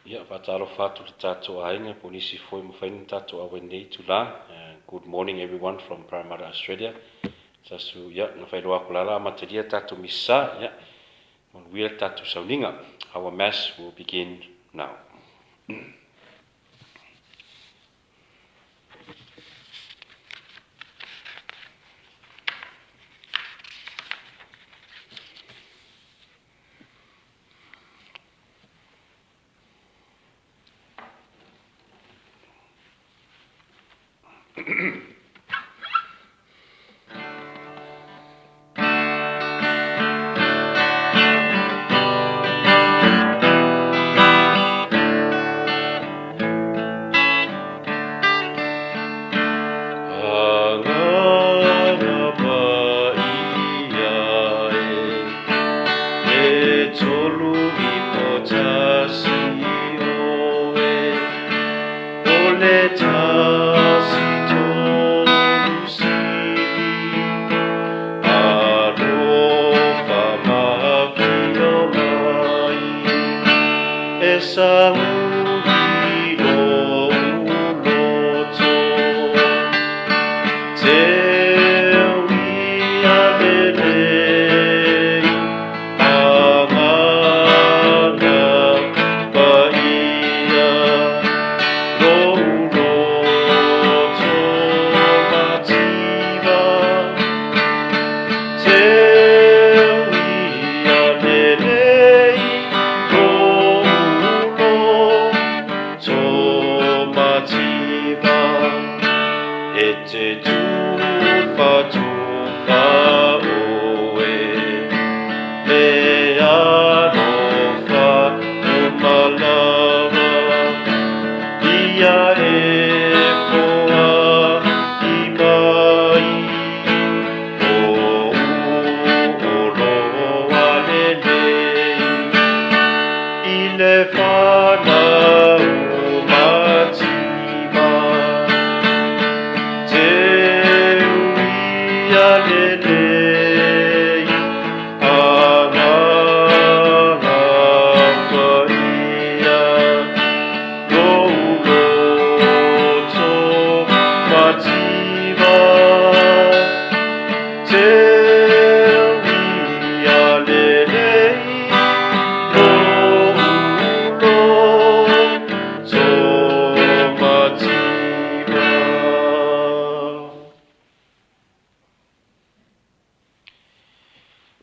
Ia, faatalofa atu i le tatou aiga po o nisi foi ua mafai ona tatou auai i lenei itula. Good morning everyone from Parramatta, Australia. Sasu, ia, na faailoa atu la la amatalia tatou Misa. Ia, manuia le tatou sauniga. Our Mass will begin now.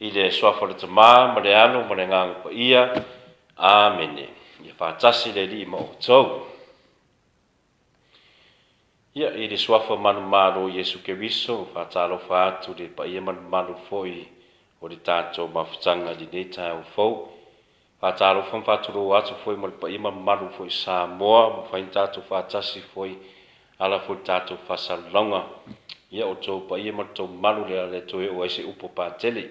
I le Suafa o le Tama, ma le Alo, ma le Agaga Paia. Amene. Ia faatasi le Alii ma outou. Ia, i le Suafa manumalo o Iesu Keriso, faatalofa atu le paia ma le mamalu foi o le tatou mafutaga i lenei taeao fou. Faatalofa ma faatulou atu foi mo le paia ma le mamalu foi i Samoa, ua mafai ona tatou faatasi foi ala foi i le tatou faasalalauga. Ia, o outou paia ma le tou mamalu lea le toe oo ai se upu patele.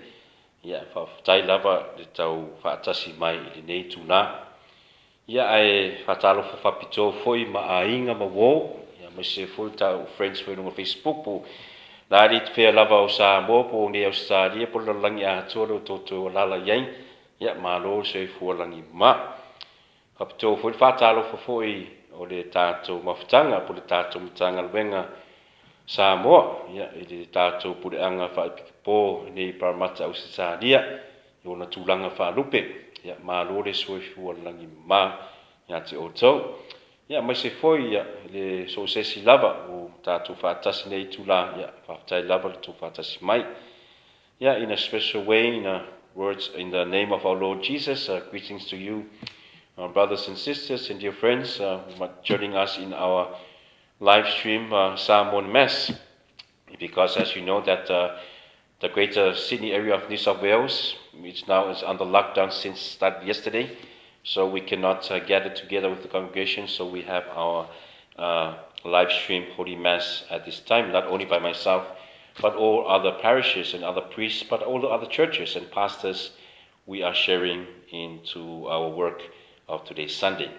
Ia, faafetai lava le tau faatasi mai i lenei itula. Ia, ae faatalofa faapitoa foi ma aiga ma uo, ia, aemaise foi tau friends foi i luga o Facebook po o le a le fea lava o Samoa po o nei Ausetalia po o le lalolagi atoa lea o outou toe alaala i ai. Ia, malo le soifua lagi ma. Faapitoa foi le faatalofa foi o le tatou mafutaga po o le tatou Matagaluega Samoa, ia, i le tatou puleaga faaipikipō i nei Parramatta Ausetalia i ona tulaga faalupe. Ia, malo le soifua lagi ma ia te outou. Ia, aemaise foi ia, le so o se isi lava ua tatou faatasi nei itula, ia, faafetai lava le tou faatasi mai. Yeah, in a special way, in a words, in the name of our Lord Jesus, greetings to you, our brothers and sisters and dear friends who are joining us in our live stream Samoan Mass. Because as you know that the greater Sydney area of New South Wales, which now is under lockdown since started yesterday, so we cannot gather together with the congregation, so we have our live stream Holy Mass at this time, not only by myself, but all other parishes and other priests, but all the other churches and pastors we are sharing into our work of today's Sunday.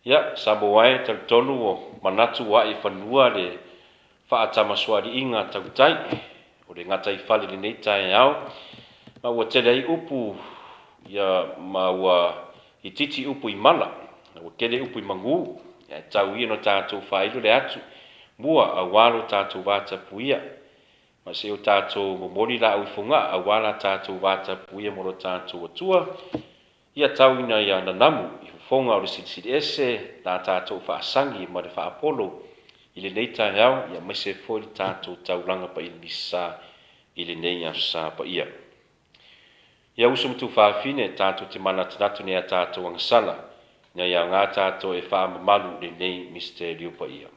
Ia, Samoa e, talitonu o manatu ae i fanua le faatamasoaliiga tautai o le gataifale i lenei taeao, ma ua tele ai upu ia ma ua itiiti upu i mala. Ua tele upu i magū, ae tau ia ona tatou faailo le atu mua aua lo tatou vatapuia. Ma se i o tatou momoli laau i Fogaa aua la tatou vatapuia ma lo tatou Atua, ia tau ina ia nanamu i fofoga o le Silisili Ese la tatou faasagi ma le faapolo i lenei taeao, ia aemaise foi le tatou taulaga paia i le Misa i lenei Aso Sa paia. Ia uso ma tuafafine, tatou te manatunatu nei a tatou agasala, ina ia aoga tatou e faamamalu lenei misitelio paia.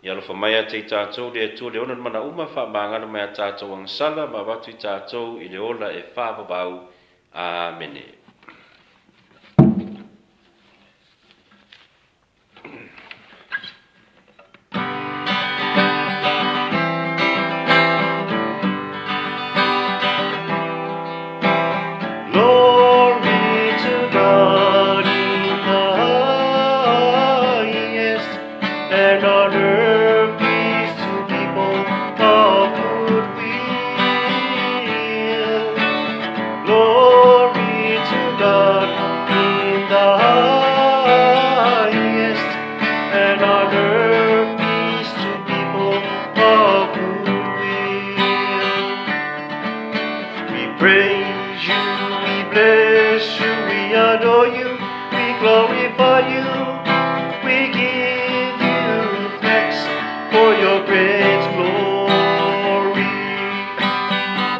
Ia alofa mai ia te i tatou le Atua le ona le mana uma, faamagalo mai a tatou agasala ma avatu i tatou i le ola e faavavau. Amene. Glory to God in the highest, and on earth peace to people of good will. Glory to God in the highest, and on earth peace to people of good will. We praise you, we bless you, we adore you, we glorify you, we give you thanks for your great glory.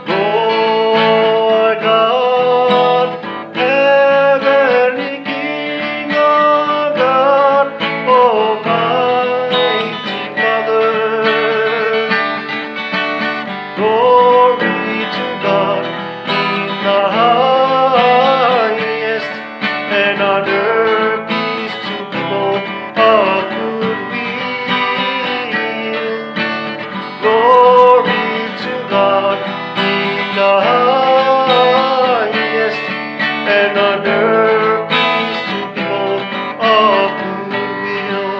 Lord God, heavenly King, O God, Almighty Father. Glory to God in the highest, and on earth peace to people of good will. Glory to God in the highest, and on earth peace to people of good will.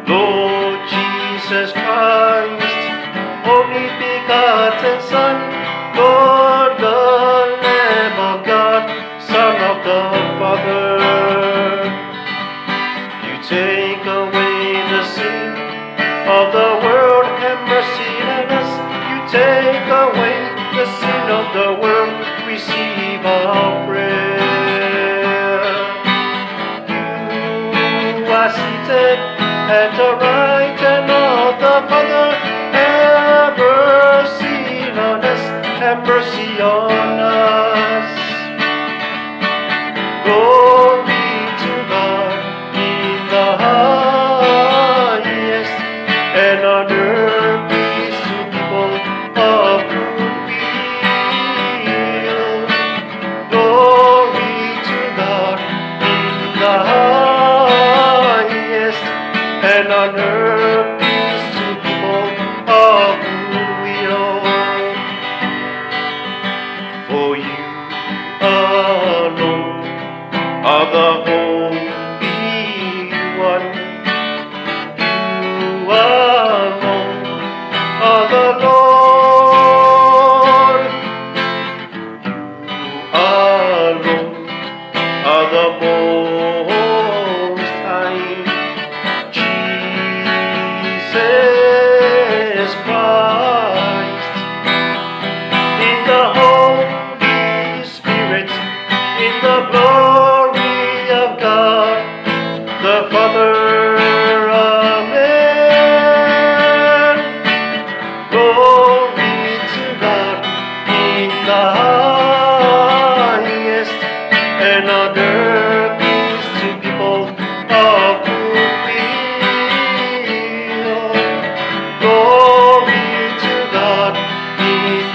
Lord Jesus Christ, only begotten Son, Lord, the Lamb of God, Son of the Father. You take away the sin of the world, have mercy on us. You take away the sin of the world, receive our prayer. You are seated at the right hand of the Father. Have mercy on us, have mercy on us. Glory to God in the highest, and on earth peace to people of good will. Glory to God in the highest, and on earth.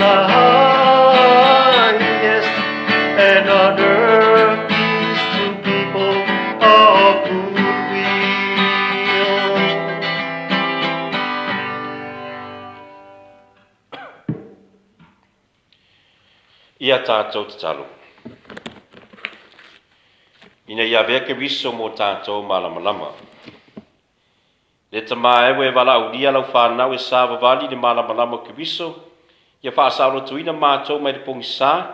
the highest, and on earth peace to people of good will. Ia tātou tatalo. Ina ia avea Keriso mō tātou malamalama. Le tama e ua e valaaulia lau fanau e savavali i le malamalama o Keriso, ia faasaolotoina matou mai le pogisa,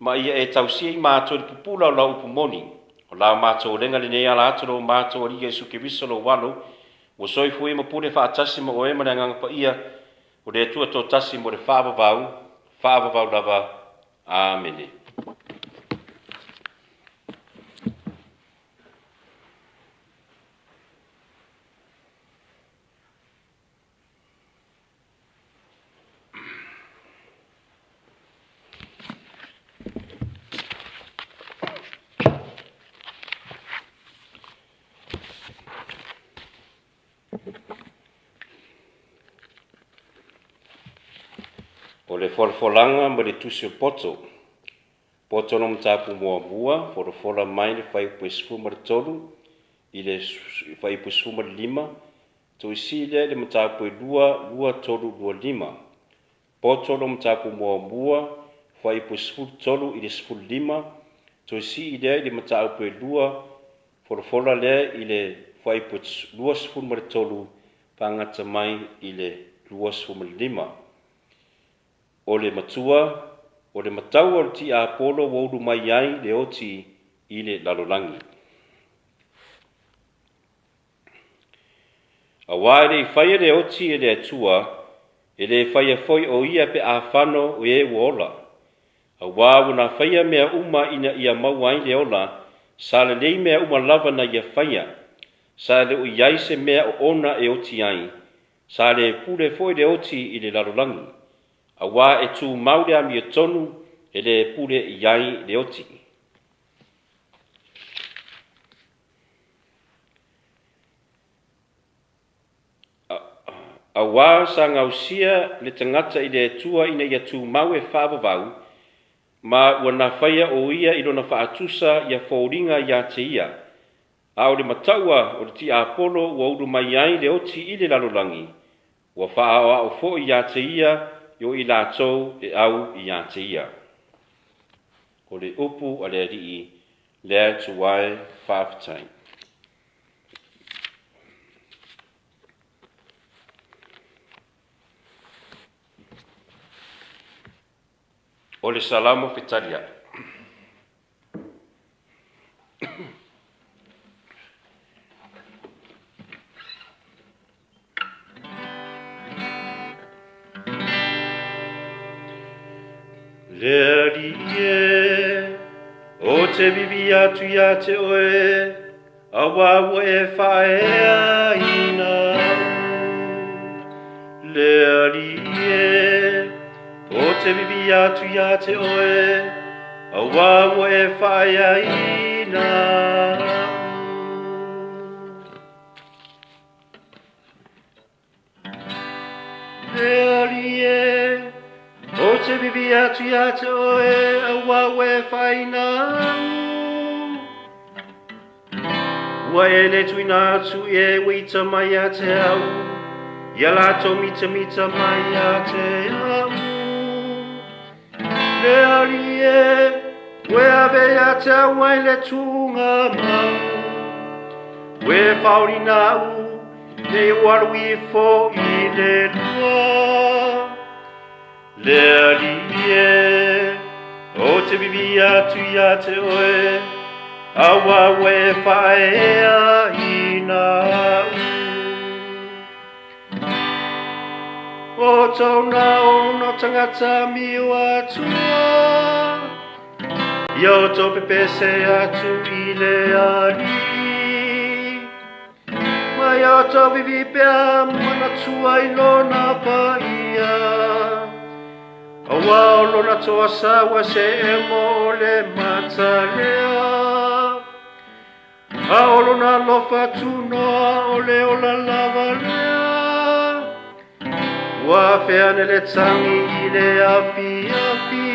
ma ia e tausia i matou i le pupula o lau upu moni. O la matou olega lenei ala atu lo matou Alii Iesu Keriso lou Alo, ua soifua ia ma pule faatasi ma oe ma le Agaga Paia, o le Atua toatasi mo le faavavau, faavavau lava. Amene. O le folafolaga ma le tusi o poto. Poto no mataupu muamua, folafola mai le fuaiupu e 13 i le fuaiupu e 15, tuuisii lea i le mataupu e 2, 2, 3, 2, 5. Poto lo mataupu muamua, fuaiupu e 13 i le 15, tuuisii lea i le mataupu e 2, folafola lea i le fuaiupu e 23, faagata mai i le 25. O le matua, o le mataua o le tiapolo ua ulu mai ai le oti i le lalolagi. Auā e le i faia le oti e le Atua, e le faia foi o ia pe afano o e ua ola. Auā ua na faia mea uma ina ia maua ai le ola, sa lelei mea uma lava na ia faia. Sa le o i ai se mea o ona e oti ai, sa le pule foi le oti i le lalolagi. Auā e tumau le amiotonu, e le pule i ai le oti. Auā sa gausia le tagata i le Atua ina ia tumau e faavavau, ma ua nafaia o ia i lona faatusa ia foliga ia te ia. A o le mataua o le tiapolo ua ulu mai ai le oti i le lalolagi, ua faaaoao foi ia te ia i o i latou e au ia te ia. O le upu a le Alii, le Atua e, faafetai. O le Salamo fetaliai. Le Alii e, o te vivi atu ia te oe, auā ua e faaeaina au. Le Alii e, o te vivi atu ia te oe, auā ua e faaeaina au. Le Alii e, o te vivi atu ia te oe, auā ua e faaeaina au. Ua e le tuuina atu i e ua ita mai ia te au, ia latou mitamita mai ia te au. Le Alii e, ua e ave ia te au ai le tuuga mau. Ua e faolina au, ne i ou alu ifo i le lua. Le Alii e, o te vivi atu ia te oe, auā ua e faaeaina au. O tōna ono tangata mio atua, Ia o tō pepese atu i le Alii. Mai o tō vivi pea manatua i lona paia. Aua o lona toa saua se emo o le matalea. A o lona alofa tunoa o le ola lava lea. Ua afea ane le tagi i le afiafi,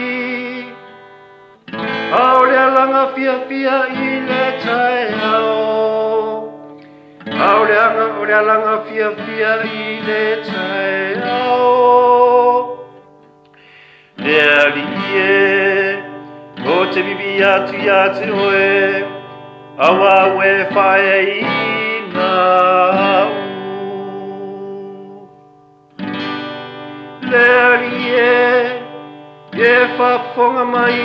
A o le alaga fiafia i le taeao. A o le aga o le alaga fiafia i le taeao. Le Alii e, ou te vivi atu ia te oe, aua ua e faeaina au. Le Alii e, e faafofoga mai,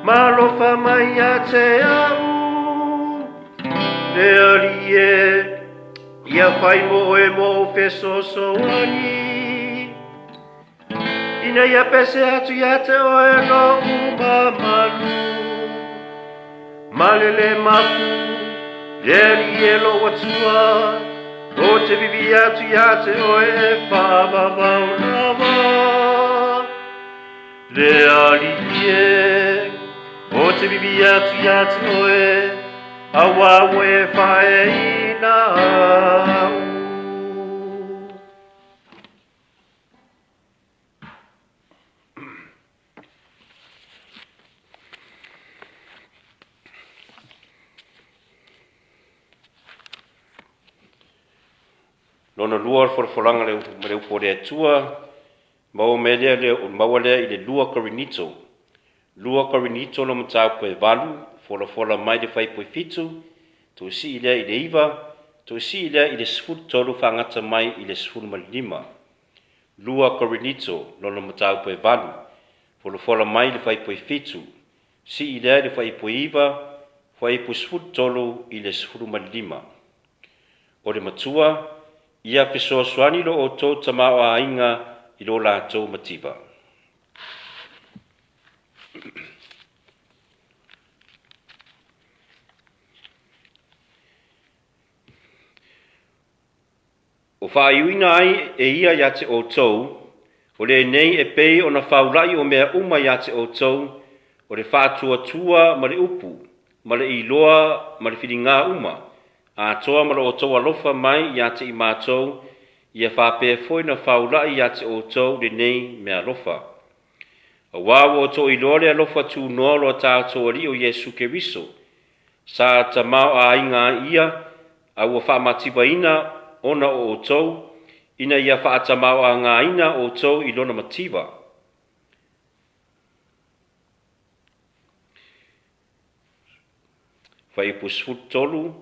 ma alofa mai ia te au. Le Alii e, ia fai mo oe mo ou fesoasoani. Ina ia pese atu ia te oe lo'u mamalu, Ma le le mapu, le Alii e lo'u Atua, Ou te vivi atu ia te oe e faavavau lava. Le Alii e, ou te vivi atu ia te oe, Aua ua e faeaina au. Lona lua o le folafolaga ma le upu a le Atua, maua mai lea le maua lea i le 2 Korinito. 2 Korinito lona mataupu e 8, folafola mai le fuaiupu e 7, toe sii lea i le 9, toe sii lea i le 13 faagata mai i le 15. 2 Korinito, lona mataupu e 8, folafola mai le fuaiupu e 7, sii lea i le fuaiupu e 9, fuaiupu 13 i le 15. O le matua, ia fesoasoani lo outou tamaoaiga i lo latou mativa. O faaiuina ai e ia ia te outou, o lenei e pei ona faula'i o mea uma ia te outou, o le faatuatua ma le upu, ma le iloa ma le filigā uma, atoa ma lo outou alofa mai ia te i matou, ia faapea foi na faula'i ia te outou lenei meaalofa. Auā ua outou iloa le alofa tunoa o lo tatou Alii o Iesu Keriso, sa tamaoaiga ai ia, a ua faamativaina ona o outou, ina ia faatamaoagaina outou i lona mativa. Fuaiupu 13,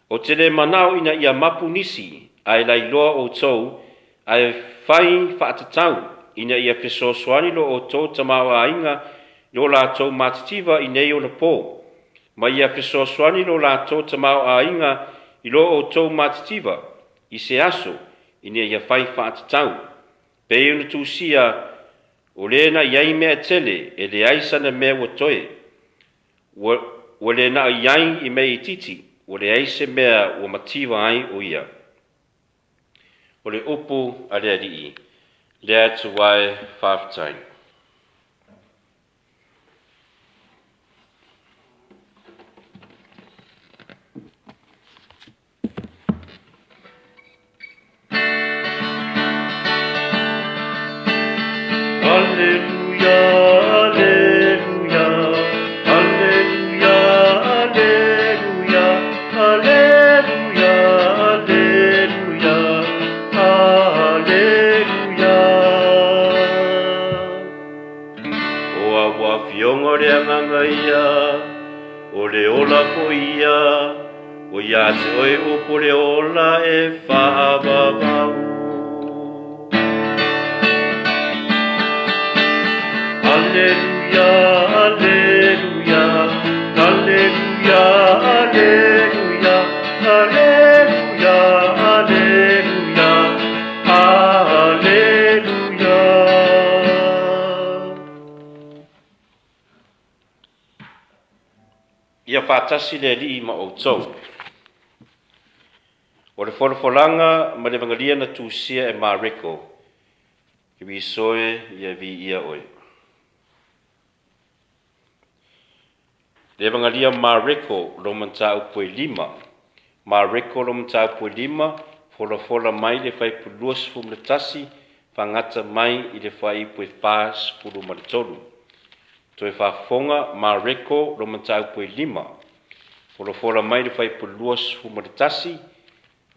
Ou te le manao ina ia mapu nisi, ae lailoa outou, ae fai faatatau, ina ia fesoasoani lo outou tamaoaiga i lo latou matitiva i nei ona po, ma ia fesoasoani lo latou tamaoaiga i lo outou matitiva i se aso, ina ia fai faatatau. Pei ona tusia, O le na i ai mea e tele, e leai sana mea ua toe. Ua, ua le na i ai i mea itiiti, ua leai se mea ua mativa ai o ia. O le upu a le Alii, Le Atua e, faafetai. Aleluia, aleluia, aleluia, aleluia, aleluia, aleluia, aleluia. O au afioga o le agaga ia, o le ola foi ia, O ia te oe upu le ola e faavavau. Aleluia, aleluia, aleluia, aleluia, aleluia, aleluia, aleluia. Ia faatasi le Alii ma outou. O le folafolaga ma le Evangelia na tusia e Mareko, Keriso e, ia viia oe. Le Evangelia Mareko, lo mataupu e lima. Mareko lo mataupu e lima, folafola mai le fuaiupu 21, Faagata mai i le fuaiupu e 43. Toe faafofoga Mareko lo mataupu e 5. Folafola mai le fuaiupu 21,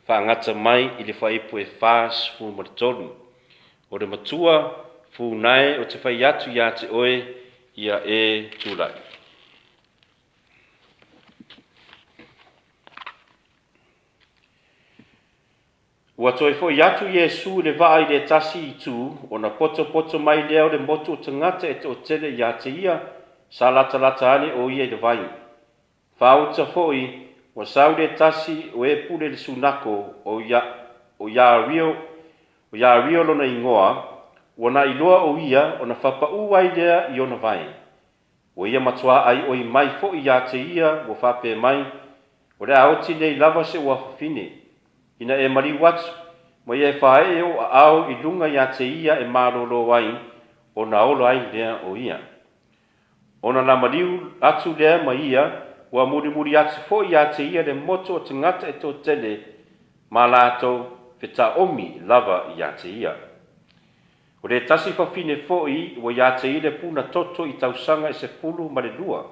faagata mai i le fuaiupu e 43. O le matua, Funae, ou te fai atu ia te oe, ia e tulai. Ua toe foi atu Iesu i le vaa i le tasi itu, ona potopoto mai lea o le motu o tagata e toatele ia te ia, sa latalata ane o ia i le vai. Faauta foi, ua sau le tasi o e pule le sunako, o ia, o Iario, o Iario lona igoa, ua na iloa o ia, ona fapaʻu ai lea i ona vae. Ua ia matuā ʻaiʻoi mai foi iā te ia ua faapea mai, O le a oti nei lava se ua fafine, ina e maliu atu, ma ia e faaee ou aao i luga iā te ia e malōlō ai, ona ola ai lea o ia. Ona na maliu atu lea ma ia, ua mulimuli atu foi iā te ia le motu o tagata e toatele ma latou fetaomi lava iā te ia. O le tasi fafine foi ua iā te ia le puna toto i tausaga e 12.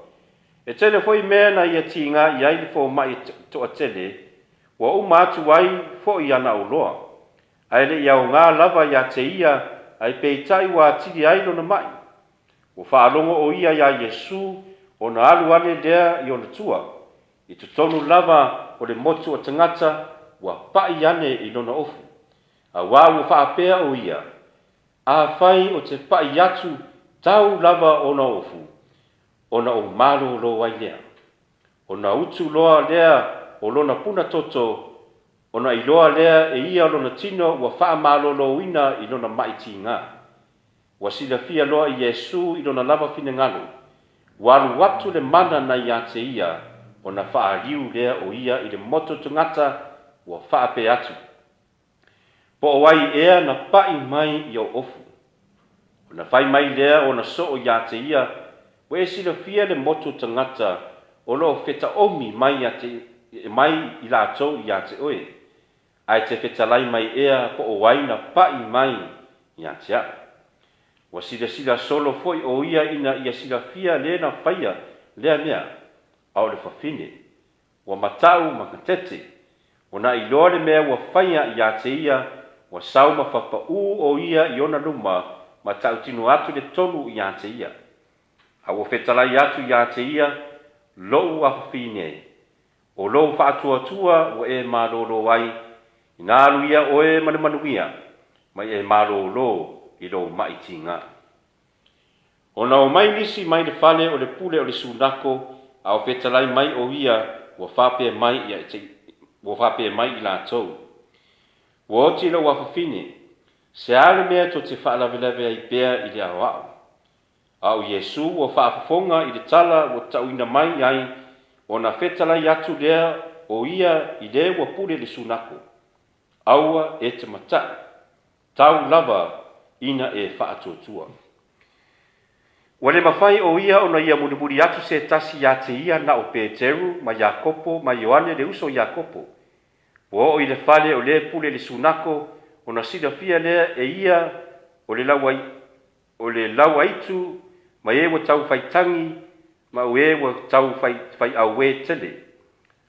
E tele foi mea na ia tiga i ai le fomai toatele, ua uma atu ai foi ana oloa. Ae le i aoga lava iā te ia, ae peitai ua atili ai lona maʻi. Ua faalogo ʻo ia iā Iesū, ona alu ane lea i ona tua. I totonu lava o le motu o tagata, ua paʻi ane i lona ofu. Auā ua faapea ʻo ia, Afai o te paʻi atu tau lava ona ofu, ona ou malōlō ai lea. Ona utu loa lea o lona puna toto, ona iloa lea e ia lona tino ua faamalōlōina i lona maʻi tigā. Ua silafia loa e Iesū i lona lava finagalo, ua alu atu le mana na iā te ia, ona faaliu lea o ia i le motu tagata ua faapea atu, Po o ai ea na paʻi mai i ou ofu? Ona fai mai lea ona soo iā te ia, Ua e silafia le motu tagata o lo o fetaomi mai ia te, mai i latou iā te oe, ae te fetalai mai ea po o ai na paʻi mai iā te aʻu. Ua silasila solo foi o ia ina ia silafia le na faia lea mea, a o le fafine, Ua matau ma gatete, ona iloa le mea ua faia iā te ia, ua sau ma fapaʻū o ia i ona luma ma tautino atu le tonu iā te ia. A ua fetalai atu iā te ia, Loʻu afafine, o lou faatuatua ua e malōlō ai, inā alu ia oe ma le manuia, mai e malōlō i lou maʻi tigā. Ona omai nisi mai le fale o le pule o le sunako, a o fetalai mai o ia ua faapea mai ia ua faapea mai i latou, Ua oti lou afafine, se a le mea tou te faalavelave ai pea i le aoao? A o Iesu ua faafofoga i le tala ua tauina mai ai, ona fetalai atu lea o ia i le ua pule le sunako, Aua e te mataʻi, Tau lava ina e faatuatua. Ua le mafai o ia ona ia mulimuli atu se tasi iā te ia na o Peteru ma Iakopo ma Ioane le uso Iakopo. Ua oo i le fale o le pule le sunako ona silafia lea e ia o le lau o le lau aitu ma e ua tau faitagi ma e ua tau fai faiauē tele.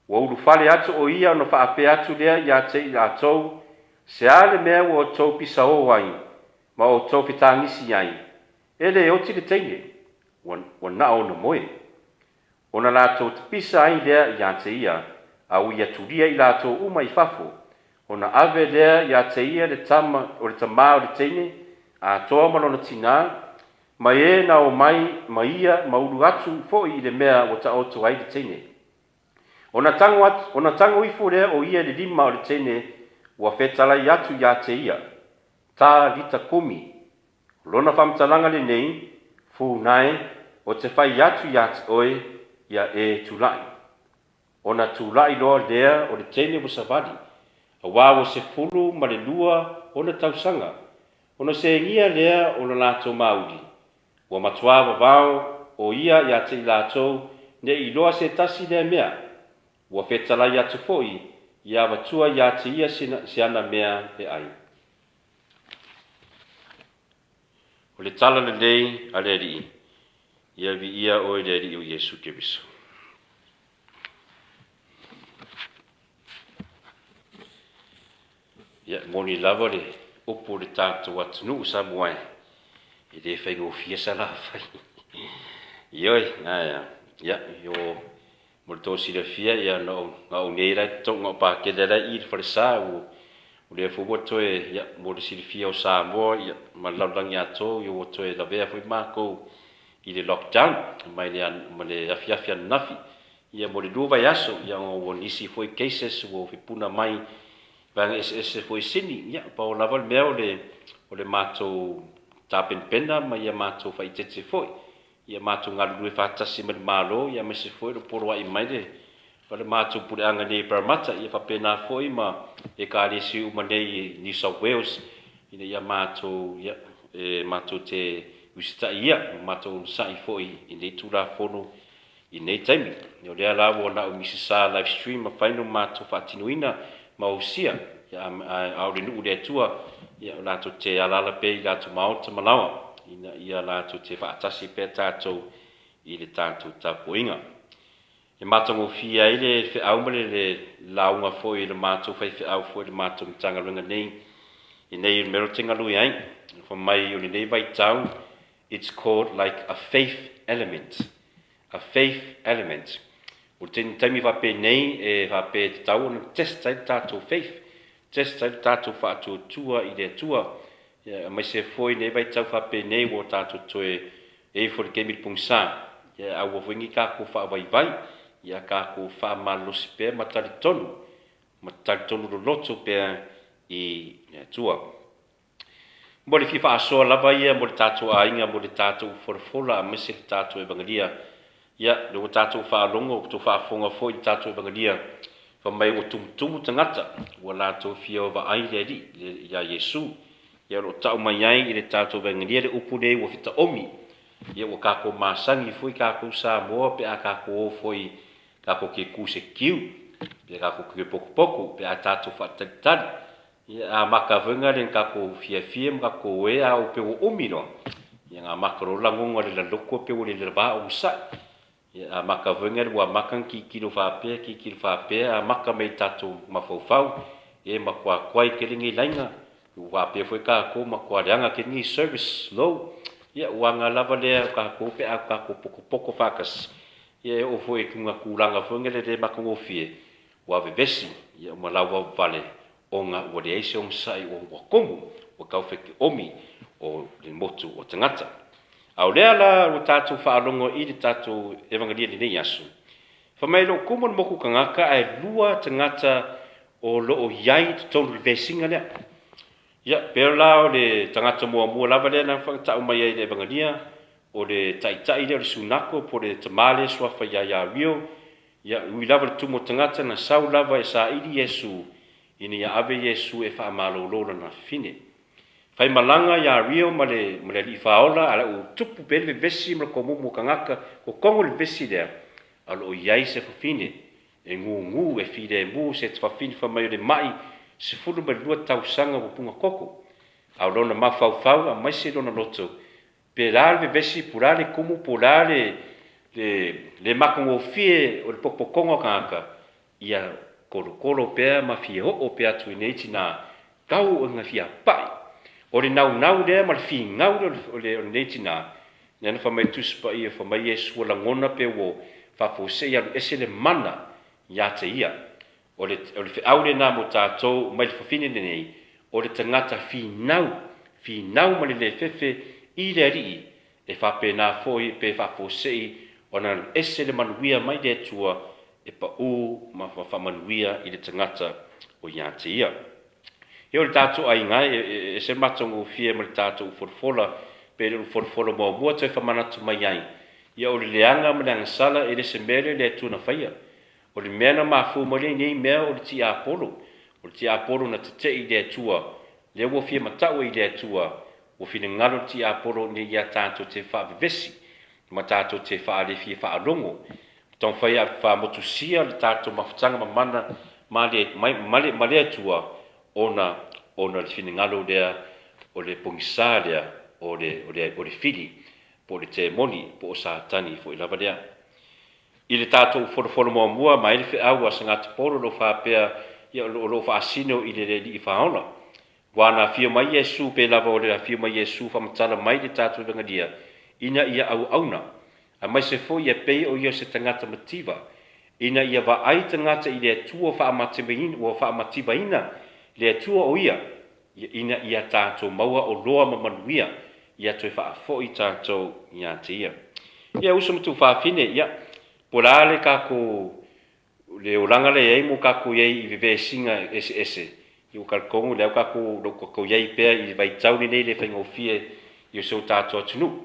Ua ulufale atu ʻo ia ona faapea atu lea iā te i latou, Se a le mea ua outou pisaō ai, ma outou fetagisi ai, e le oti le teine, ua, ua na ona moe. Ona latou tapisa ai lea iā te ia, a ua ia tulia i latou uma i fafo, ona ave lea iā te ia le tama, o le tamā o le teine, atoa ma lona tinā, ma e na omai ma ia ma ulu atu foi i le mea ua taoto ai le teine. Ona tango atu, ona tango ifo lea o ia i le lima o le teine ua fetalai atu iā te ia, Ta lita kumi. O lona faamatalaga lenei, Funae, o te fai atu iā te oe, ia e tulai. Ona tulai loa lea o le teine ua savali, auā ua 12 ona tausaga, ona segia lea o lo latou mauli, Ua matuā vavao ʻo ia iā te i lātou ne i iloa se tasi lea mea. Ua fetalai atu foʻi ia avatua iā te ia se ana mea e ʻai. O le Tala Lelei a le Alii, ia viia oe le Alii o Iesu Keriso. Ia, e moni lava le upu o le tatou atunuu Samoa e, e le faigofie Salafai. Ioe, ae a, ia, o, mo le tou silafia, ia, na ou, na ou nei la i totonu, na ou pakele la i i le falesa, ua, o lea foi ua toe, ia, mo le silafia o Samoa, ia, ma le lalolagi atoa, ia, ua toe lavea foi makou i le lockdown, mai le, ma le afiafi ananafi. Ia mo le lua vaiaso, ia ona ua nisi foi cases ua fepuna mai vaega eseese foi i Sini. Ia pau lava le mea o le o le matou tapenapena ma ia matou faaeteete foi. Ia matou galulue faatasi ma le Malo ia aemaise foi o le poloai mai le o le matou puleaga nei i Parramatta. Ia faapena foi ma Ekalesia uma nei i New South Wales ina ia matou ia e matou te usitai ia ma matou onosai foi i nei Tulafono I nei taimi, o lea la ua na o Misasa live stream mafai no matou faatinoina ma ausia, a o le nuu le Atua, ia o latou te alaala pea i latou maota ma laoa, ina ia latou te faatasi pea tatou i le tatou tapuaiga. E matagofie ai le feau ma le lauga foi i le matou faifeau foi i le matou Matagaluega nei, i nei mea o te galue ai, fai mai o lenei vaitau, It's called like a faith element. A faith element. O le taimi faapenei e faapea e tatau ona test ai le tatou faith, test ai le tatou faatuatua i le Atua, aemaise foi lenei vaitau faapenei ua tatou toe e ifo i le taimi pogisa, ia aua foi ne i tatou faavaivai, ia tatou faamalolosi pea ma talitonu, ma talitonu loloto pea i le Atua. Mo le fia faasoa lava ia mo le tatou aiga, mo le tatou folafola aemaise le tatou Evangelia. Ia, lea ua tatou faalogo, ua tou faafofoga foi i le tatou Evangelia, fai mai ua tumutumu tagata, ua latou fia vaai le Alii, ia Iesu. Ia o lo o tau mai ai i le tatou Evangelia le upu lenei ua fetaomi. Ia ua tatou masani foi tatou Samoa pe a tatou o foi tatou te tu i se queue, pe tatou te potopoto, pe a tatou faatalitali. Ia amata foi na le tatou fiafia ma tatou e a o pe ua umi loa. Ia na amata loa lagona le laloto pe ua le lava onosai. Ia amata foi na le ua amata na tilotilo faapea tilotilo faapea amata mai tatou mafaufau e matua tuai tele nei laina. Ua faapea foi tatou matua leaga tele nei service slow. Ia ua aga lava lea o tatou pe a tatou potopoto faatasi. Ia e oo foi i tulaga foi na le le matagofie ua vevesi ia ma lauvauvale ona ua leai se onosai ua komu, ua tau fekeomi o le motu o tagata. A o lea la ua tatou faalogo i le tatou Evangelia i lenei aso, fai mai e le o tumu le motu tagata ae lua tagata o lo o i ai i totonu o le vesiga lea. Ia, pei la o le tagata muamua lava lea na tau mai ai i le Evangelia, o le taitai lea o le Sunako po o le tama lea e suafa ia Iario. Ia, ui lava i le tumu o tagata, na sau lava e saili Iesu, ina ia ave Iesu e faamalolo lana fafine. Faimalaga ia Rio ma le, ma le alii faaola, a ua tupu pea le vevesi ma le tomumu o tagata, totogo le vevesi lea, a o lo o i ai se fafine e gūgū, e filemu, se fafine fai mai o le ma'i 12 tausaga ua puga koko. A o lona mafaufau aemaise lona loto, Pe la le vevesi, po la le kumu, po la le, le, le matagofie o le potopotoga o tagata, ia kolokolo pea ma fia oo pea atu i nei tina tau o ina fia pai. O le naunau lea ma le finau lea o le, o lenei tina, lea na fai mai le Tusi Paia, fai mai Iesu ua lagona pe ua faafuasei alu ese le mana ia te ia. O le, o le feau lena mo tatou mai le fafine lenei, o le tagata finau, finau ma le le fefe i le Alii, e faapena foi pe faafuasei ona alu ese le manuia mai le Atua e pau ma faamanuia i le tagata o ia te ia. Ia o le tatou aiga e, e ese le matagofie ma le tatou folafola, pe le o le folafola muamua toe faamanatu mai ai, ia o le leaga ma le agasala e le se mea lea le Atua na faia. O le mea na mafua mai lenei mea o le tiapolo, o le tiapolo na tetee i le Atua, lea ua fia mataua i le Atua, ua finagalo le tiapolo nei ia tatou te faavevesi, ma tatou te faalefia faalogo, taumafai a faamotusia le tatou mafutaga mamana ma le, ma, ma le, ma le Atua, ona, ona le finagalo lea o le pogisa lea. o le, o le, o le fili, po o le temoni, po o Satani foi lava lea. I le tatou folofolo muamua mai le feau a Sagatupolo o lo o faapea, ia, o lo o faasino i le Alii Faaola. Ua na afio mai Iesu pe lava o le afio mai Iesu faamatala mai le tatou Evangelia ina ia auauna, aemaise foi ia pei o ia o se tagata mativa, ina ia vaai tagata i le Atua ua faamativaina le Atua o ia, ina ia tatou maua oloa ma manuia, ia toe faafoi tatou ia te ia. Ia uso ma tuufafine, ia, po o le a le tatou le olaga lea e i ai mo tatou i ai i vevesiga eseese, ia ua talitonu lea ua tatou, lo tatou i ai pea i le vaitau lenei le faigofie i si o tatou atunuu.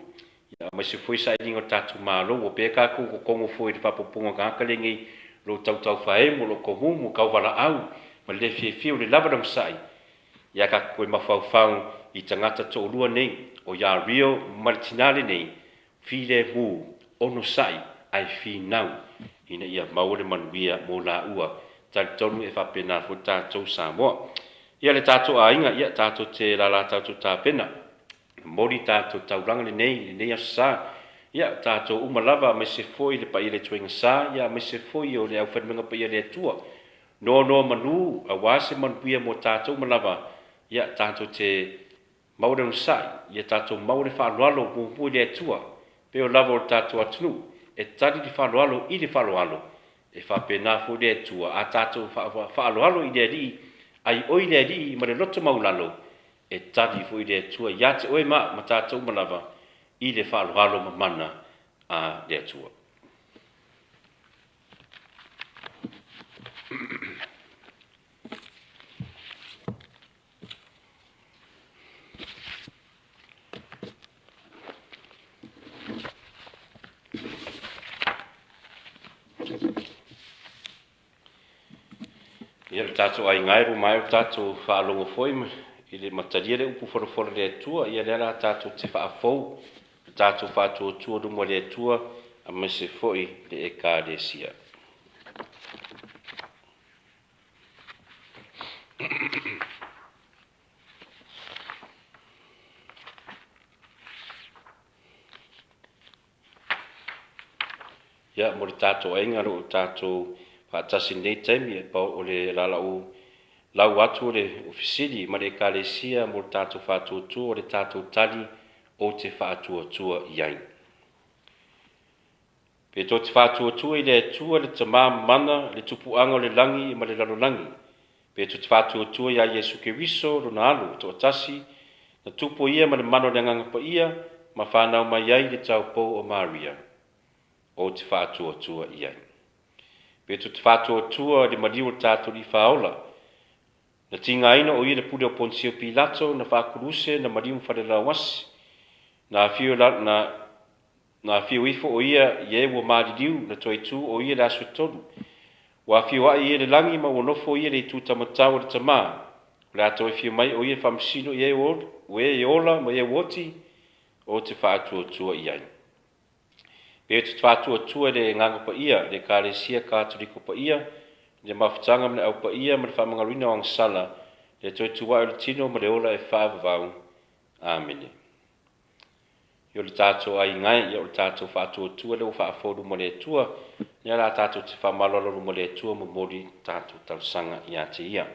Ia, aemaise foi sailiga o le tatou Malo, ua pea tatou totogo foi i le faaopoopoga o tagata lenei, o lo o tautaufaemo, o lo o tomumu, tauvalaau, ma le le fiafia o le lava le onosai, ia tatou toe mafaufau i tagata toalua nei, o ia Rio ma le tina lenei, filemu, onosai, ae finau ina ia maua le manuia mo laua. Talitonu e faapena foi tatou Samoa. Ia le tatou aiga, ia tatou te lala tatou tapena. Momoli tatou taulaga lenei, lenei aso sa. Ia tatou uma lava aemaise foi le paia le tuaiga sa, ia aemaise foi o le aufaigaluega paia le Atua. Noanoa manu aua se manuia mo tatou uma lava, ia tatou te Maua le onosai, ia tatou maua le faaaloalo muamua i le Atua, pei o lava o le tatou atunuu, e tali le faaaloalo i le faaaloalo, e faapena foi le Atua, a tatou faaaloalo i le Alii, ai oi le Alii ma le loto maulalo, e tali foi le Atua ia te oe ma au ma tatou uma lava i le faaaloalo mamana a le Atua. Ia le tatou aiga e ruma ai o tatou faalogo foi i le matalia le upu folafola le Atua, ia lea la tatou te faafou le tatou faatuatua luma le Atua aemaise foi le Ekalesia. Ia, mo le tatou aiga o lo o tatou faatasi i lenei taimi, e pau o le lalau lau atu o le ofisili ma le Ekalesia mo le tatou faatuatua o le tatou tali ou te faatuatua i ai. Pe tou te faatuatua i le Atua, le Tama Mana, le Tupuaga o le lagi ma le lalolagi, pe tou te faatuatua iā Iesu Keriso, Lona Alo toatasi, na tupu Ia ma le mana o le Agaga Paia, ma fanau mai ai i le taupou o Maria, ou te faatuatua i ai. Pe tou te faatuatua i le maliu o le tatou Alii Faaola, na tigaina o Ia le pule o Pontio Pilato, na faakuluse, na maliu ma falelauasi, na afio na Na afio ifo o ia i e ua maliliu, na toe tu o ia i le aso e tolu. Ua afio ae ia i le lagi ma ua nofo ia i le itu tamatau o le Tama. O le a toe afio mai o ia e faamasino i e e ola ma e ua oti, ou te faatuatua i ai. Pe ou te faatuatua i le Agaga Paia, le Ekalesia Katoliko Paia, le mafutaga ma le Au Paia ma le faamagaloina o agasala, le toe tu ae o le tino ma le ola e faavavau. Amene. Ia o le tatou aiga e, ia o le tatou faatuatua lea ua faafou luma o le Atua, lea la tatou te faamaloalo luma o le Atua momoli tatou talosaga ia te Ia.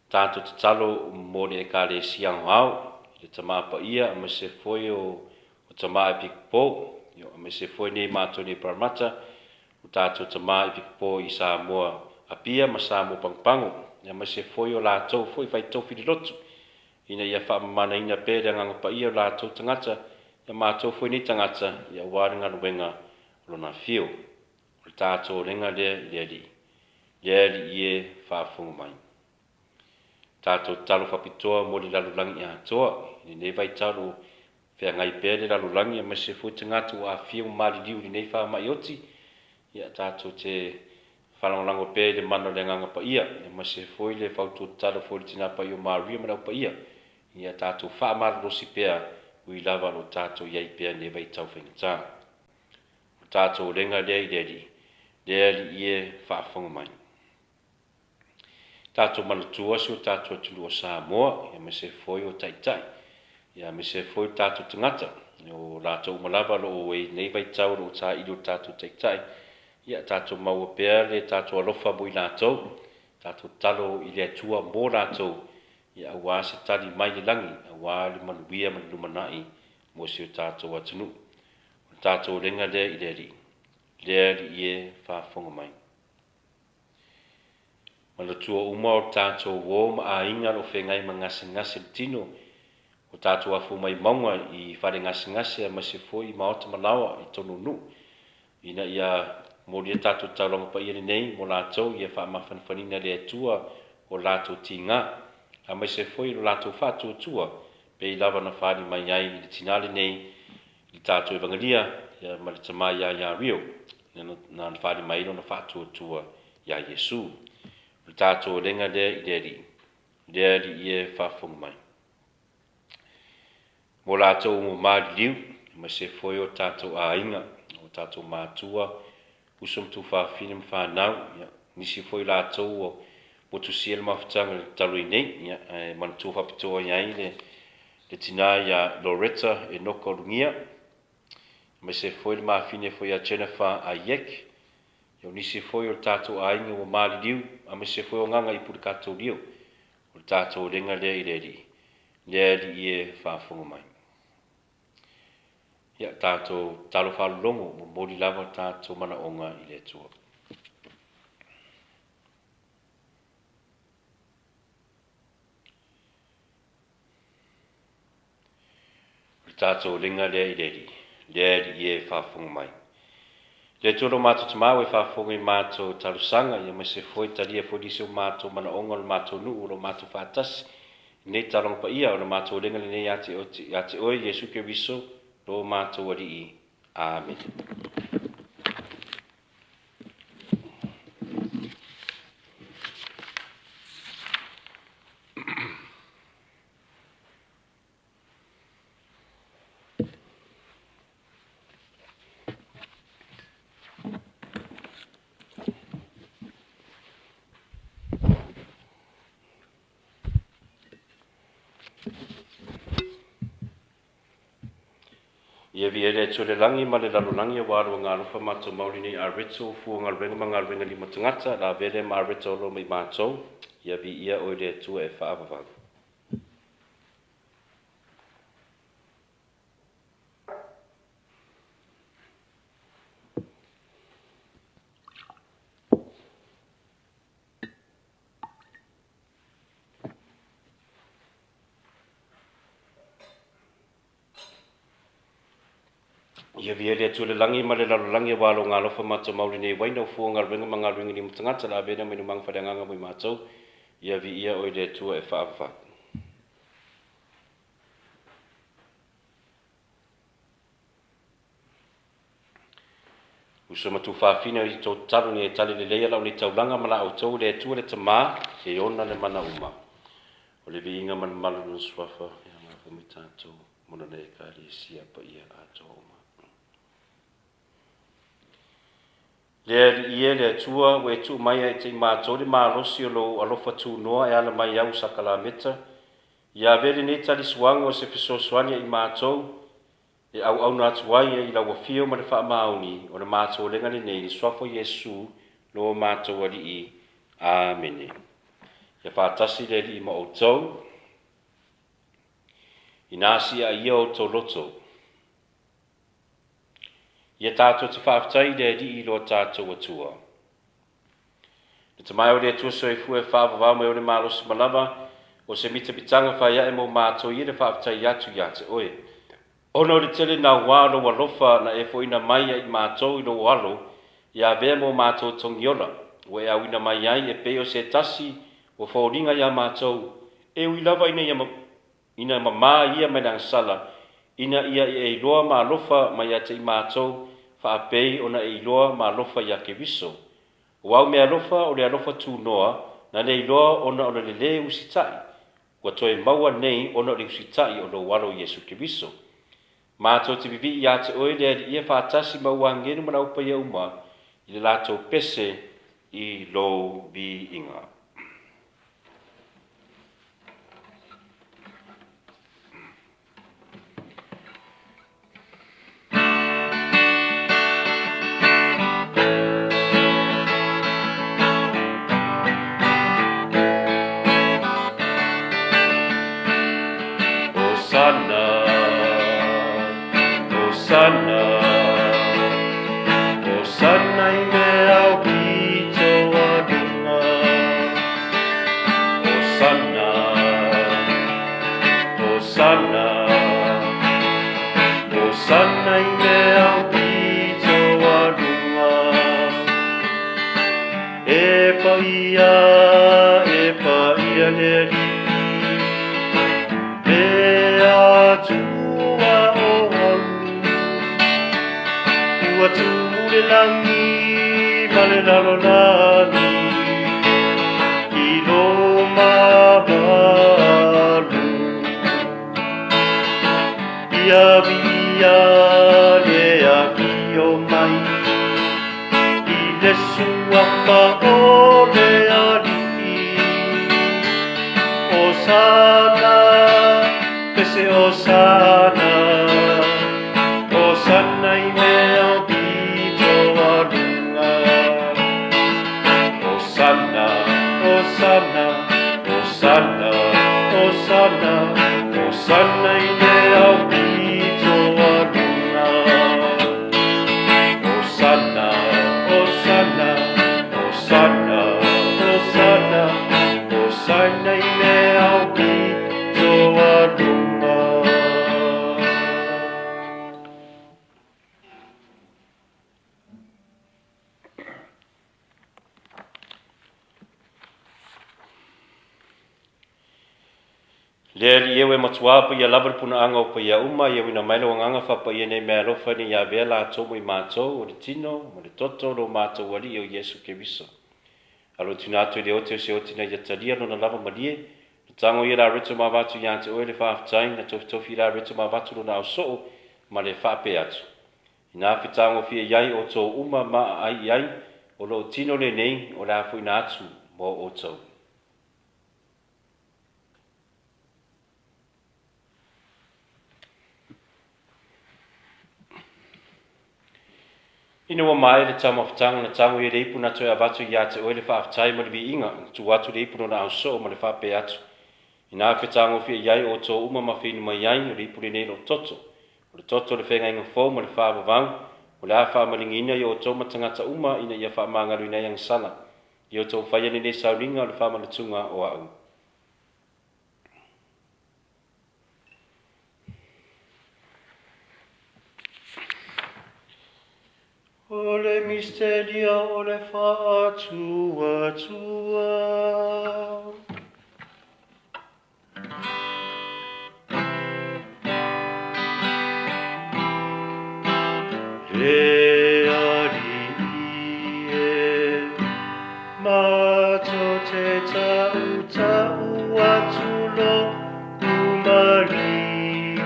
Tatou tatalo mo le Ekalesia Aoao, i le Tama Paia aemaise foi o o Tama Epikopo, ia aemaise foi nei matou nei Parramatta, o tatou Tama Epikopo i Samoa Apia ma Samoa Pagopago, ia aemaise foi o latou foi faitofi le lotu, ina ia faamamanaina pea le Agaga Paia o latou tagata, ia matou foi nei tagata, ia aua le galuega o Lona Afio. O le tatou olega lea i le Alii. Le Alii e, faafofoga mai. Tatou tatalo faapitoa mo le lalolagi atoa, i lenei vaitau o feagai pea le lalolagi aemaise foi tagata ua aafia ma maliliu i lenei faamai oti, ia tatou te faalagolago pea i le mana o le Agaga Paia, aemaise foi le fautua tatalo foi i le Tina Paia o Maria ma le Au Paia, ina ia tatou faamalolosi pea ui lava o lo o tatou i ai pea i lenei vaitau faigata. O le tatou olega lea i le Alii, le Alii e faafofoga mai. Tatou manatua si o tatou atunuu o Samoa, aemaise foi o Taitai. Ia aemaise foi o tatou tagata, o latou uma lava o lo o i lenei vaitau o lo o saili o tatou taitai, ia tatou maua pea le tatou alofa mo i latou, tatou tatalo i le Atua mo latou, ia aua se tali mai le lagi, aua le manuia ma le lumanai mo si o tatou atunuu. O le tatou lega lea i le Alii, le Alii e faafofoga mai. Manatua uma o tatou uo ma aiga o lo o feagai ma gasegase i le tino, ua tatou afua mai mauga i fale gasegase aemaise foi i maota ma laoa i totonu o nuu, ina ia molia tatou taulaga paia lenei mo latou ia faamafanafanaina e le Atua o latou tiga, aemaise foi lo latou faatuatua pei lava na faaali mai ai i le tina lenei i le tatou Evangelia ia ma le tama ia Iario, na faaali mai ai lona faatuatua iā Iesu. O le tatou alega lea i le Alii, le Alii e faafofoga mai. Mo latou ua maliliu, aemaise foi o tatou aiga, o tatou matua, uso ma tuafafine ma fanau, ia, nisi foi latou ua motusia le mafutaga i le talu ai nei, ia, ae manatua faapitoa i ai le, le tinā iā Loretta Enoka Ulugia, aemaise foi le mafine foi ia Jennifer Ayek, ia o nisi foi o le tatou aiga ua maliliu, aemaise foi o agaga i pule Katoulio, o le tatou alega lea i le Alii, le Alii e faafofoga mai. Ia, tatou tatalo faalologo, momoli lava tatou manaoga i le Atua. O le tatou uliga lea i le Alii, le Alii e faafofoga mai. Le Atua lo matou Tama ua e faafofoga i matou talosaga, ia aemaise foi talia foi nisi o matou manaoga o le matou nuu o lo matou faatasi i lenei taloga paia o le matou uliga lenei ia te oe Iesu Keriso lo matou Alii. Amene. Ia viia le Atua i le lagi ma le lalolagi aua lua galofa matou mauli nei Areto fua galuega ma galuega lima tagata lavele ma Areto olo mai matou ia viia oe le Atua e faavavau. Ia viia le Atua i le lagi ma le lalolagi aua lou galofa matou mauli nei uaina o fua galuega ma galuega lima tagata la avea lea mai numaga faleagaga mo i matou. Ia viia oe le Atua e faavavau. Uso ma tuafafine i tou tatalo ina ia tali lelei a lau nei taulaga ma la outou i le Atua le Tama e ona le mana uma. O le viiga ma le mamalu i Lona Suafa e aoga foi mo i tatou mo Lona Ekalesia paia atoa uma. Le Alii e, le Atua, ua e tuu mai ia te i matou le malosi o Lou alofa tunoa e ala mai au sakalameta, ia avea lenei talisuaga o se fesoasoani ia i matou, e auauna atu ai i lau afio ma le faamaoni o le matou alega lenei i le Suafa o Iesu lo matou Alii. Amene. Ia faatasi le Alii ma outou. Inā si'a ia outou loto. Ia tatou te faafetai i le Alii i lo tatou Atua. Le Tamae o le Atua Soifua e faavavau mai o le malosi ma lava, o se mitamitaga faiae mo matou ia le faafetai atu ia te oe. Ona o le tele nauā o lou alofa na e foina mai ai i matou i lou alo, ia avea mo matou togiola, ua e auina mai ai e pei o se tasi ua foliga iā matou, e ui lava ina ia ina mamā ia mai le agasala, ina ia e iloa ma alofa mai ia te i matou, faapei ona e iloa ma alofa iā Keriso. O au meaalofa o le alofa tunoa, na le iloa ona o le lelē usitai, ua toe maua nei ona o le usitai o lou Alo Iesu Keriso. Matou te vivii iā te oe le Alii e faatasi ma ua agelu ma le aupaia uma i le latou pese i lou viiga. Hosana, Hosana i le ao pito a luga. Hosana, Hosana, Hosana i le ao pito a luga. E paia, e paia le Alii, le Atua o au. Ua tumu le lagi ma le lalolagi i lo mamalu. Ia viia le afio mai i le suafa o le Alii. Hosana, pese Hosana, Hosana i le ao pito a luga. Hosana, Hosana, Hosana, Hosana, Hosana i le ao pito a luga. Hosana, Hosana, Hosana, Hosana, Hosana i le ao pito a luga. Le Alii e ua e matuā paia lava le punaaga o paia uma, ia uina mai lou Agaga faapaia nei meaalofa ina ia avea latou ma i matou, o le tino ma le toto o lo matou Alii o Iesu Keriso. Alo tuina atu i le ote o se oti ina ia talia lona lava malie, na tago ia Lareto ma avatu ia te oe le faafetai, na tofitofi Lareto ma avatu lona ausoo ma le faapea atu. Inā fetagofie i ai outou uma ma aai i ai, o lou tino lenei o le a foina atu mo outou. Ina ua maea le taumafataga na tago i ai le ipu na toe avatu ia te oe le faafetai ma le viiga, na tuu atu le ipu lona ausoo ma le faapea atu, Inā fetagofie i ai outou uma ma feinu mai ai, o le ipu lenei lou toto, o le toto o le feagaiga fou ma le faavavau, o le a faamaligiina i outou ma tagata uma ina ia faamagaloina ai agasala i outou faia lenei sauniga o le faamanatuga o a'u. O le misteria o le faatuatua. Le Alii e, matou te tautau atu lou maliu,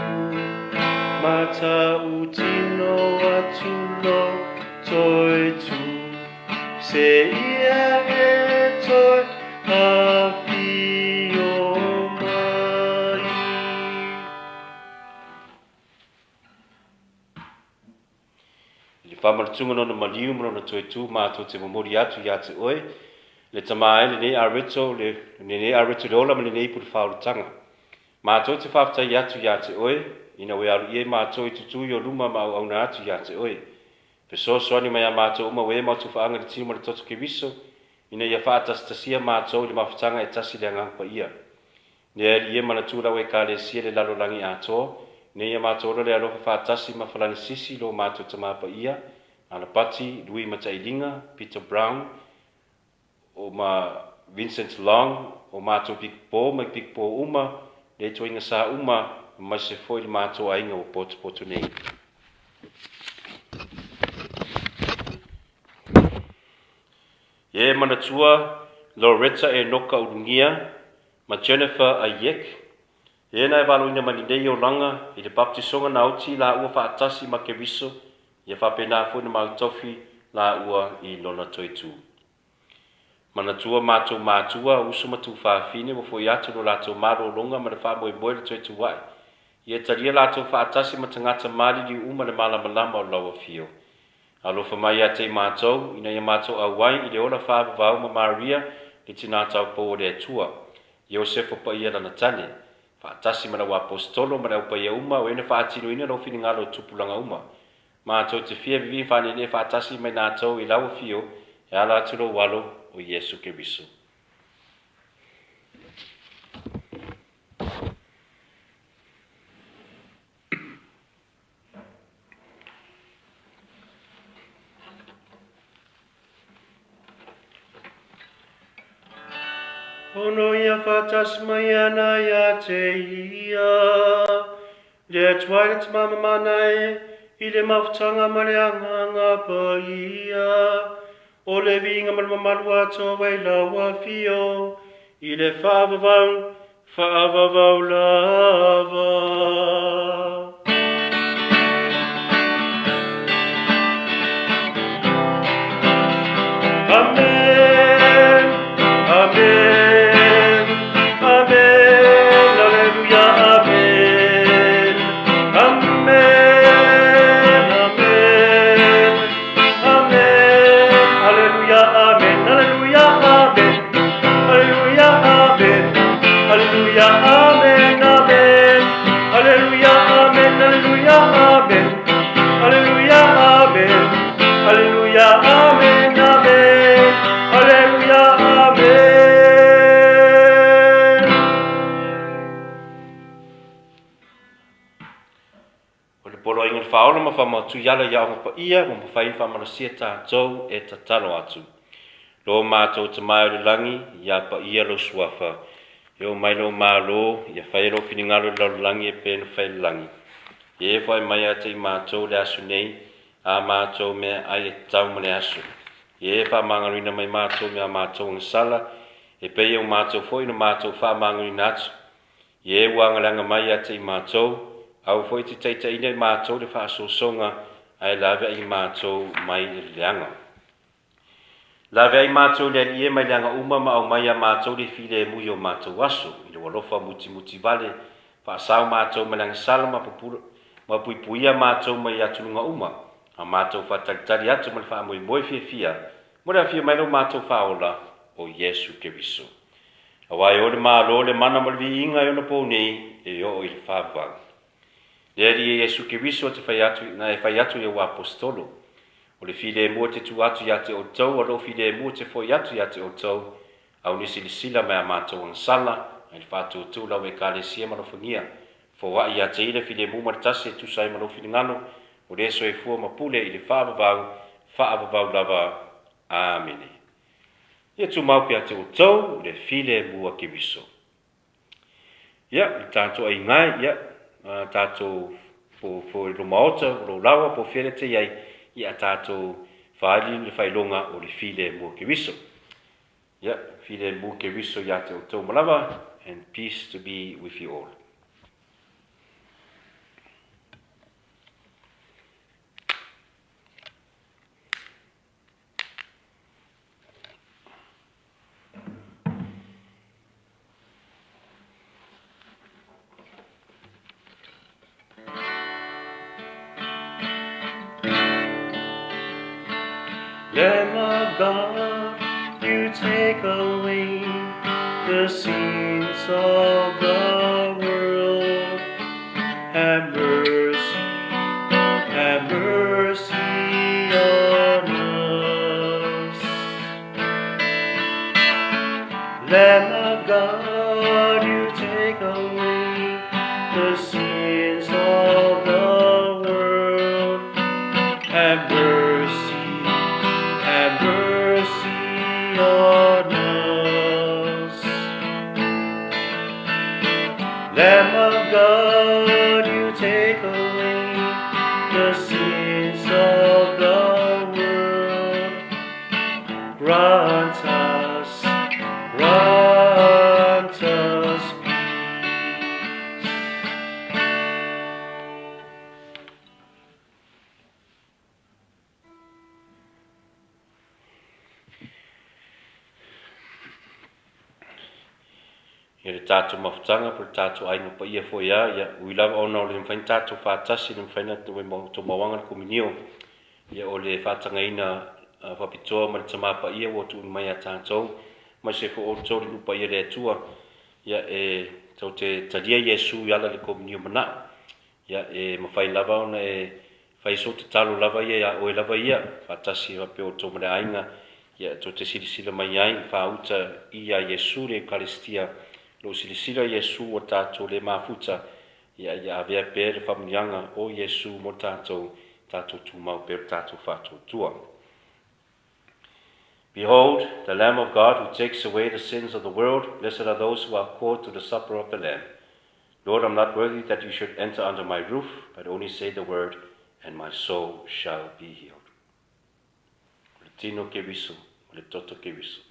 ma tautino atu lou toe tu, seia e toe afio mai. I le faamalatuga lona maliu ma lona toe tu matou te momoli atu ia te oe, le Tama ai lenei areto, le, lenei areto le ola ma lenei ipu le faaolataga. Matou te faafetai atu ia te oe, ina ua e alu i ai matou i tutū i o luma ma auauna atu ia te oe. Fesoasoani mai a matou uma ua e mautufaaga i le tino ma le toto Keriso, ina ia faatasitasia matou i le mafutaga e tasi i le Agaga Paia. Le Alii e manatua lau Ekalesia i le lalolagi atoa, ina ia matou ola le alofa faatasi ma Falanisisi lo matou Tama Paia, Alapati, Lui Matailiga, Peter Brown, o ma Vincent Long, o matou Big Po ma Big Po uma, le ituaiga sa uma, aemaise foi le matou aiga ua potopoto nei. Ia e manatua Loretta Enoka Ulugia ma Jennifer Ayek, e na e valoina mai lenei olaga i le baptisoga na oti laua faatasi ma Keriso, ia faapena foi na mautofi laua i lona toe tu. Manatua matou matua, uso ma tuufafine ua foi atu lo latou malologa ma le faamoemoe le toe tua'i. Ia talia latou faatasi ma tagata maliliu uma le malamalama o lau afio. Alofa mai ia te i matou, ina ia matou auai i le ola faavavau ma Maria, le tinā taupou o le Atua. Iosefa paia lana tane, faatasi ma lau Aposetolo ma le au paia uma o e na faatinoina lou finagalo i tupulaga uma. Matou te fia vivii faaneenee faatasi ma i latou i lau afio e ala atu lou Alo, o Iesu Keriso. Ono ia faatasi mai ana ia te ia, le Atua i le Tama e, i le mafutaga ma le Agaga Paia, o le viiga ma le mamalu atoa i lau Afio, i le faavavau, faavavau lava. Amen, Amen, Amen, Alleluia, Amen, Amen, Amen, Amen, Alleluia, Amen, Alleluia, Amen, Alleluia, Amen, Alleluia, Amen, Amen, Alleluia, Amen, Alleluia, Amen, Alleluia, Amen, Alleluia, Amen, Amen, Alleluia, Amen. O le poloaiga o le Faaola ma faamautu i ala i aoga paia ua mafai ona faamalosia tatou e tatalo atu. Lo matou Tama i le lagi, ia paia lou suafa. E oo mai lou Malo, ia faia lou finagalo i le lalolagi e pei ona fai i le lagi. Ia e foai mai ia te i matou le aso nei, a matou mea ai e tatau ma le aso. Ia e faamagaloina mai matou me a matou agasala, e pei e o matou foi na matou faamagaloina atu Ie, ua agaleaga mai ia te i matou, aua foi e te taitaiina i matou le faasoasoga, ae laveai i matou mai le leaga. Laveai matou i le Alii e mai leaga uma ma aumai ia matou le filemu i o matou aso, i lou alofa mutimuti vale, faasao matou mai le agasala ma pupula, ma puipuia matou mai atunuga uma, a matou faatalitali atu ma le faamoemoe fiafia mo le afio mai lo matou Faaola, o Iesu Keriso. Aua e o le Malo, le mana ma le viiga e ona pou nei, e oo i le faavavau. Le Alii e Iesu Keriso te fai atu, na e fai atu i au Aposetolo, O le filemu e te tuu atu ia te outou, a lou filemu e te foi atu ia te outou, au ni silasila mai a matou agasala, ai le faatuatua lau Ekalesia ma alofagia, foai ia te i le filemu ma le tasi e tusa ai ma lou finagalo, o le soifua ma pule i le faavavau, faavavau lava. Amene. Ia tumau pea te outou le filemu a Keriso. Ia, le tatou aiga e, ia, tatou po po i lo maota, o lo lawa, po fea le te iai, ia tatou faaali le faailoga o le filemu a Keriso. Ia, filemu Keriso ia te outou ma lava, and peace to be with you all. Lamb of God, you take away the sins of the world. Have mercy, have mercy on us. Lamb of God, you take away the sins of the world. Have mercy, have mercy on us. Lamb of God, you take away the sins of the world. Grant us, grant us peace. Ia le tatou mafutaga po le tatou aiga paia foi a, ia ui lava ona o le mafai ona tatou faatasi, le mafai ona tumauaga le komunio, ia o le faatagaina faapitoa ma le Tama Paia ua tuuina mai ia tatou, aemaise foi outou le nuu paia le Atua, ia e tou te talia Iesu i ala i le komunio manao. Ia e mafai lava ona e Fai sou tatalo lava ia iā oe lava ia, faatasi faapea outou ma le aiga, ia tou te silasila mai ai, faauta i iā Iesu le Eukaristia, lou silasila Iesu ua tatou le mafuta, ia ia avea pea le faamanuiaga o Iesu mo tatou, tatou tumau pea lo tatou faatuatua. Behold, the Lamb of God who takes away the sins of the world, blessed are those who are called to the supper of the Lamb. Lord, I'm not worthy that you should enter under my roof, but only say the word, and my soul shall be healed. O le tino Keriso, o le toto Keriso.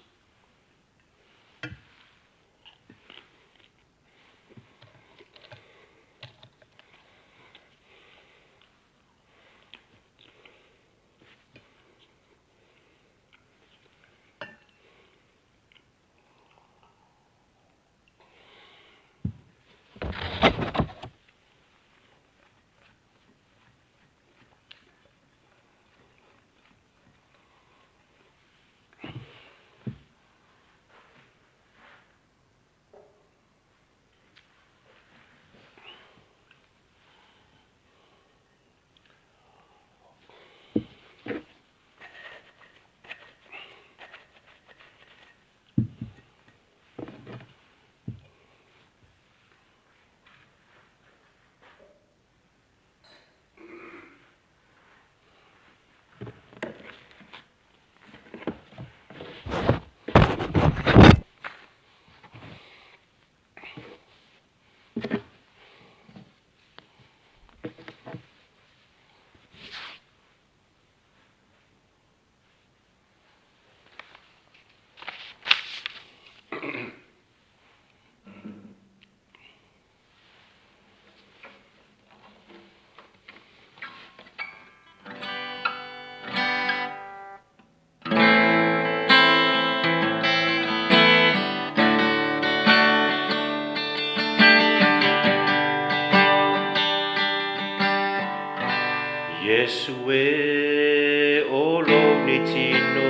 Iesu e o lou nei tino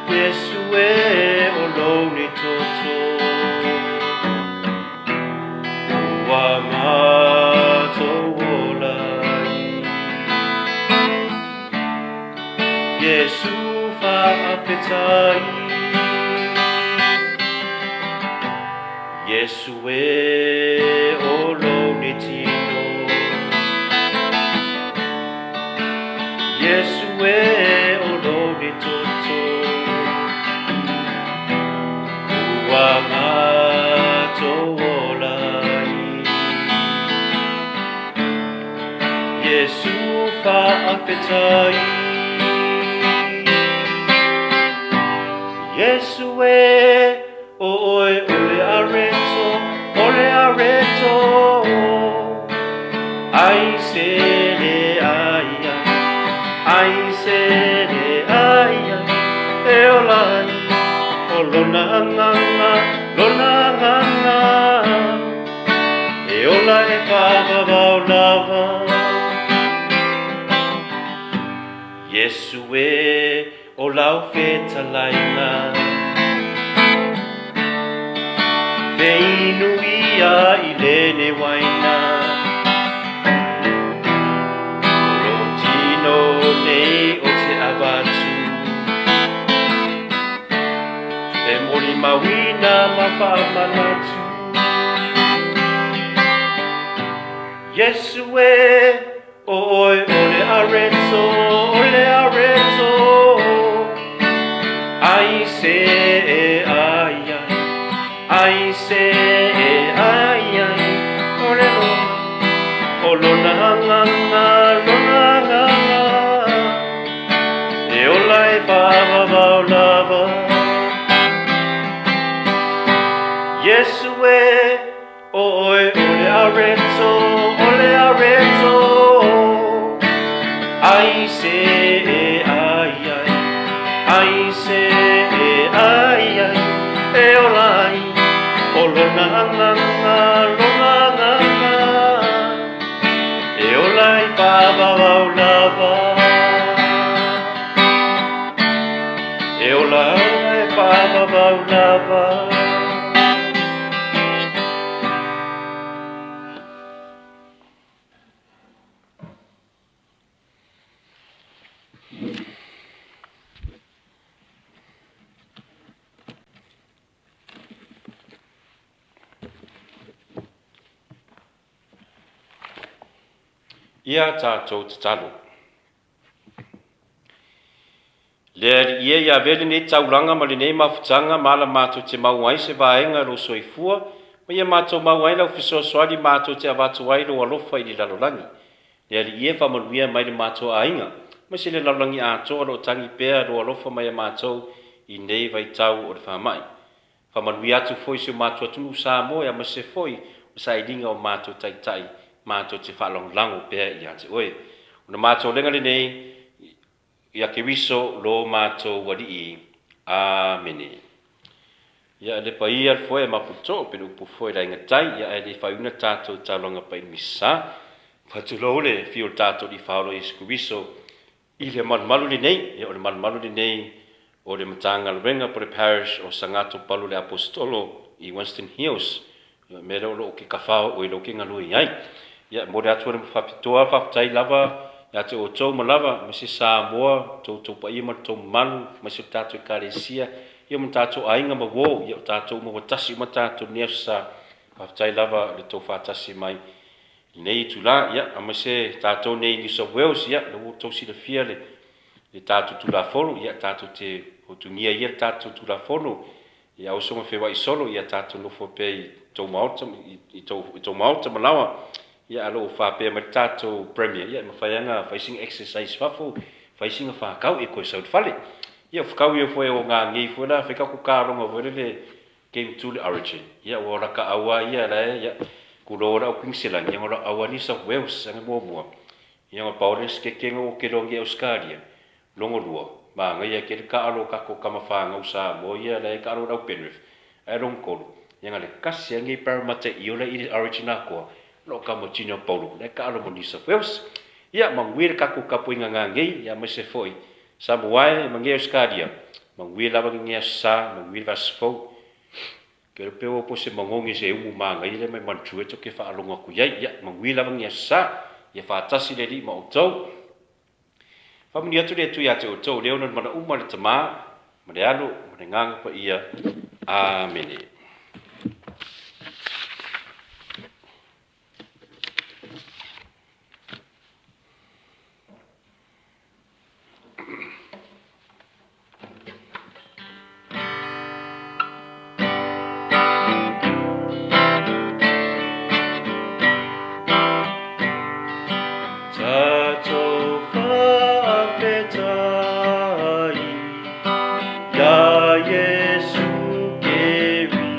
Iesu e o lou nei toto Ua matou ola ai Iesu faafetai Iesu e o lou nei tino Iesu e o lou nei toto Ua matou ola ai Iesu faafetai Iesu e O oe o le areto, o le areto Ai se le ai ai, ai se le ai ai E ola ai, o lona agaga, lona agaga E ola e faavavao lava Iesu e O lau fetalaiga Feinu ia i lenei waina O lou tino nei o te avatu E molimauina ma faamanatu Iesu e O oe o le areto, o le areto Ai se e ai ai, ai se e ai ai O le lona, o lona agaga, lona agaga E ola e faavavao lava Iesu e O oe o le areto, o le areto Ai se e ai ai, ai se e ai ai E ola ai, o lona agaga, lona agaga E ola i faavavao lava E ola e faavavao lava. Ia tatou tatalo. Le Alii e, ia avea lenei taulaga ma lenei mafutaga ma ala matou te maua ai se vaega i lou soifua, ma ia matou maua ai lau fesoasoani matou te avatu ai lou alofa i le lalolagi. Le Alii e, faamanuia mai le matou aiga, aemaise le lalolagi atoa o lo o tagi pea lou alofa mai a matou i nei vaitau o le faamai. Faamanuia atu foi si o matou atunuu Samoa aemaise foi o sailiga o matou taitai matou te faalagolago pea ia te oe. O le matou lega lenei ia Keriso lo matou Alii. Amene. Ia le paia le foe Maputo pe le upu foi le aiga tai ia ae le faaiuina tatou taulaga pai misa. Faatulou le fio o le tatou Alii Faaola Iesu Keriso I le malumalu lenei, ia o le malumalu lenei o le Matagaluega po o le Parish o Sagato Paulo le Aposetolo i Winston Hills, ia o le mea lea o lo o ke kafao oi lo ke galue i ai. Ia e momoli atu le faapitoa faafetai lava ia te outou ma lava aemaise Samoa, tou tou paia ma le tou mamalu, aemaise o le tatou Ekalesia, ia ma tatou aiga ma uo, ia o tatou uma ua tasi uma tatou i lenei aso sa. Faafetai lava i le tou faatasi mai. Lenei itula, ia, aemaise tatou nei i New South Wales, ia, lea ua outou silafia le, le tatou Tulafono, ia, tatou te hotugia ia le tatou Tulafono, ia aua soona feoai solo, ia tatou nofo pea i tou maota, i, i, tou, i tou maota ma laoa, ia, a lo o faapea mai le tatou Premier, ia, e mafai lava ona fai sina exercise fafo, fai sina fakau, ia toe sau i le fale. Ia, o fakau ia foi o gagei foi la, fai tatou kaloga foi lele, Game to le origin ia ua ola ka aua ia la e ia kulo ola au Queensland ia ola aua New South Wales anga muamua ia nga paole skeke nga o kelo ngi Australia longo lua ma nga ia kele ka alo ka ko kama whangau sa mo ia la e ka alo lau Penrith ai longo kolu ia nga le kasi angi Parramatta i ola i le origin akoa lo ka mo tino Paulo la ka alo mo New South Wales ia manguia le kako kapo inga ngangei ia mai se foi Samoa e, manuia Australia, manuia lava lenei aso sa, manuia le vaiaso fou. Ke iloa pe ua po se magogi se umu manaia lea mai manatua ai toke faalogo atu i ai. Ia, manuia lava lenei aso sa, ia faatasi le Alii ma outou. Faamanuia atu le Atua ia te outou, lea ona le mana uma le Tama, ma le Alo, ma le Agaga Paia. Amene. Tatou faafetai ia Iesu Keriso.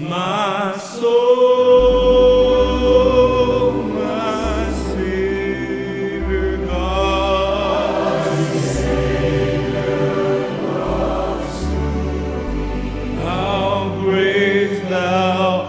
My soul, my Savior God, to. How great thou.